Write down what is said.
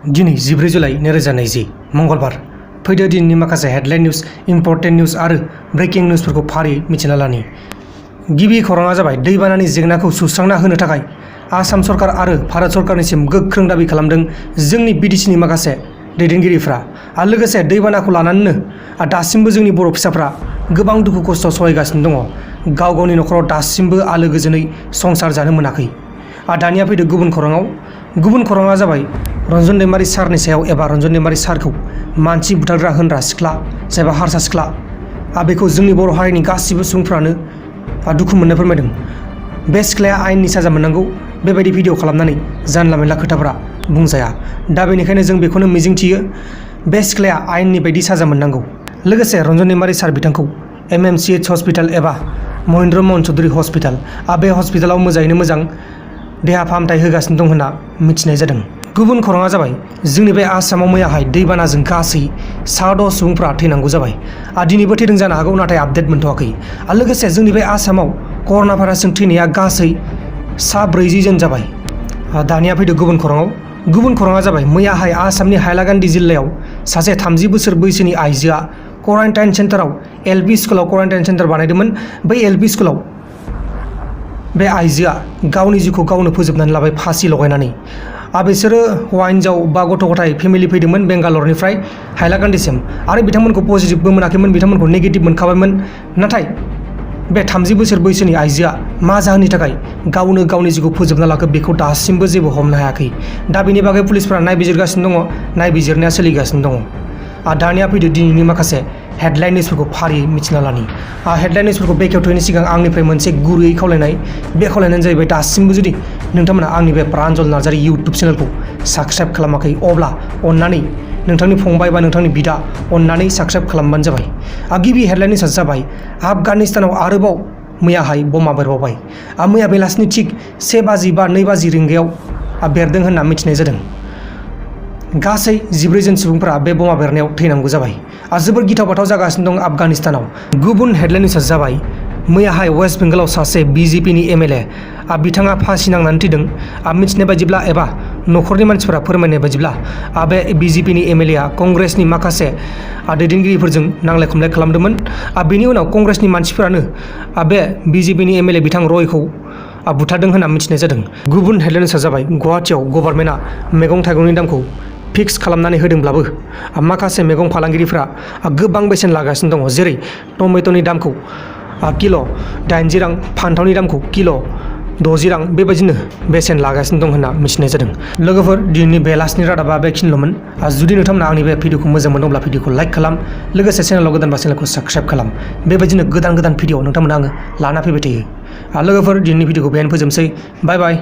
दिनै 14 जुलाइ 2020 मंगलबार फैदो दिननि माखासे हेडलाइन निउज इम्पर्टेन्ट निउज आरो ब्रेकिं निउजफोरखौ फारियै मिथिना लानि। गिबि खौराङा जाबाय दैबानानि जेंनाखौ सुस्रांना होनो थाखाय आसाम सरकार आरो भारत सरकारनिसिम गोख्रों दाबि खालामदों जोंनि बिटिसिनि माखासे दैदेनगिरिफ्रा। आरो लोगोसे दैबानाखौ लानानैनो दासिमबो जोंनि बर' फिसाफ्रा गोबां दुखु खस्थ' सहायगासिनो दङ। गाव गावनि न'खराव दासिमबो आलो गोजोनै संसार जानो मोनाखै। दानिया फैदो गुबुन खौराङा जाबाय रन्जन दैमारि सारनि सायाव एबा रन्जन दैमारि सारखौ मानसि बुथारग्रा होनग्रा सिख्ला जायबा हारसा सिख्ला बेखौ जोंनि बर' हारिनि गासिबो सुबुंफ्रानो दुखु मोननो फोरमायदों। बे सिख्लाया आयेननि साजा मोननांगौ। बेबायदि भिडिअ खालामनानै जानला मोनला खोथाफोरा बुंजाया। दा बेनिखायनो जों बेखौनो मिजिंथियो बे सिख्लाया आयेननि बायदि साजा मोननांगौ। लोगोसे रन्जन दैमारि सार बिथांखौ MMCH हस्पिटाल एबा महेन्द्र मोहन चौधुरी हस्पिटाल बे हस्पिटालाव मोजाङैनो मोजां देहा फाहामथाय होगासिनो दं होनना मिथिनाय जादों। गुबुन खौराङा जाबाय जोंनि बे आसामाव मैयाहाय दैबानाजों गासै 10 सुबुंफ्रा थैनांगौ जाबाय। दिनैबो थैदों जानो हागौ, नाथाय आपडेट मोनथ'वाखै। आरो लोगोसे जोंनि बे आसामाव कर'ना भाइरासजों थैनाया गासै 40 जन जाबाय। दानिया फैदो गुबुन खौराङा जाबाय मैयाहाय आसामनि हाइलाकान्दि जिल्लायाव सासे 30 बोसोर बैसोनि आइजोआ क्वारेन्टाइन सेन्टाराव LP स्कुलाव क्वारेन्टाइन सेन्टार बानायदोंमोन। बै LP स्कुलाव बे आइजोआ गावनि जिउखौ गावनो फोजोबनानै लाबाय फासि लगायनानै। बिसोरो हौवा हिन्जाव बा गथ' गथाय फेमिलि फैदोंमोन बेंगालरनिफ्राय हाइलाकान्दिसिम। आरो बिथांमोनखौ पजिटिभबो मोनाखैमोन, बिथांमोनखौ नेगेटिभ मोनखाबायमोन। नाथाय बे 30 बोसोर बैसोनि आइजोआ मा जाहोननि थाखाय गावनो गावनि जिउखौ फोजोबना लाखो बेखौ दासिमबो जेबो हमनो हायाखै। दा बेनि बागै पुलिसफोरा नायबिजिरगासिनो दङ, नायबिजिरनाया सोलिगासिनो दङ। दानिया फैदो दिनैनि माखासे हेडलाइन निउजफोरखौ फारियै मिथिना लानि। हेडलाइन निउजफोरखौ बेखेवथ'यैनि सिगां आंनिफ्राय मोनसे गुरैयै खावलायनाय, बे खावलायनायानो जाहैबाय दासिमबो जुदि नोंथांमोना आंनि बे प्रान्जल नार्जारि इउटुब चेनेलखौ साबस्क्राइब खालामाखै अब्ला अन्नानै नोंथांनि फंबाय बा नोंथांनि बिदा अन्नानै साबस्क्राइब खालामबानो जाबाय। गिबि हेडलाइन निउजआ जाबाय आफगानिस्तानाव आरोबाव मैयाहाय बमा बेरबावबाय। मैया बेलासिनि थिग 1 बाजि बा 2 बाजि रिंगायाव बेरदों होनना मिथिनाय जादों। गासै 14 जन सुबुंफोरा बे बमा बेरनायाव थैनांगौ जाबाय। जोबोर गिथाव बाथाव जागासिनो दं आफगानिस्तानाव। गुबुन हेडलाइन निउजआ जाबाय मैयाहाय वेस्ट बेंगलाव सासे BJPनि MLA बिथाङा फासि नांनानै थैदों। मिथिनाय बायदिब्ला एबा न'खरनि मानसिफोरा फोरमायनाय बायदिब्ला बे BJPनि MLA कंग्रेसनि माखासे दैदेनगिरिफोरजों नांलाय खमलाय खालामदोंमोन। बेनि उनाव कंग्रेसनि मानसिफोरानो बे BJPनि MLA बिथां रयखौ बुथारदों होनना मिथिनाय जादों। गुबुन हेडलाइन निउजआ जाबाय गुवाहाटियाव गभर्नमेन्टआ मैगं थाइगंनि दामखौ फिक्स खालामनानै होदोंब्लाबो माखासे मैगं फालांगिरिफ्रा गोबां बेसेन लागासिनो दङ। जेरै टमेट'नि दामखौ किल' 80 रां, फान्थावनि दामखौ किल' 60 रां, बेबायदिनो बेसेन लागासिनो दं होनना मिथिनाय जादों। लोगोफोर, दिनैनि बेलासिनि रादाबा बेखिनिल'मोन। जुदि नोंथांमोना आंनि बे भिडिअखौ मोजां मोनोब्ला भिडिअखौ लाइक खालाम, लोगोसे चेनेलाव गोदानबा चेनेलखौ साबस्क्राइब खालाम। बेबायदिनो गोदान भिडिअ नोंथांमोना आङो लाना फैबाय थायो। लोगोफोर, दिनैनि भिडिअखौ बेहायनो फोजोबनोसै। बाय बाय।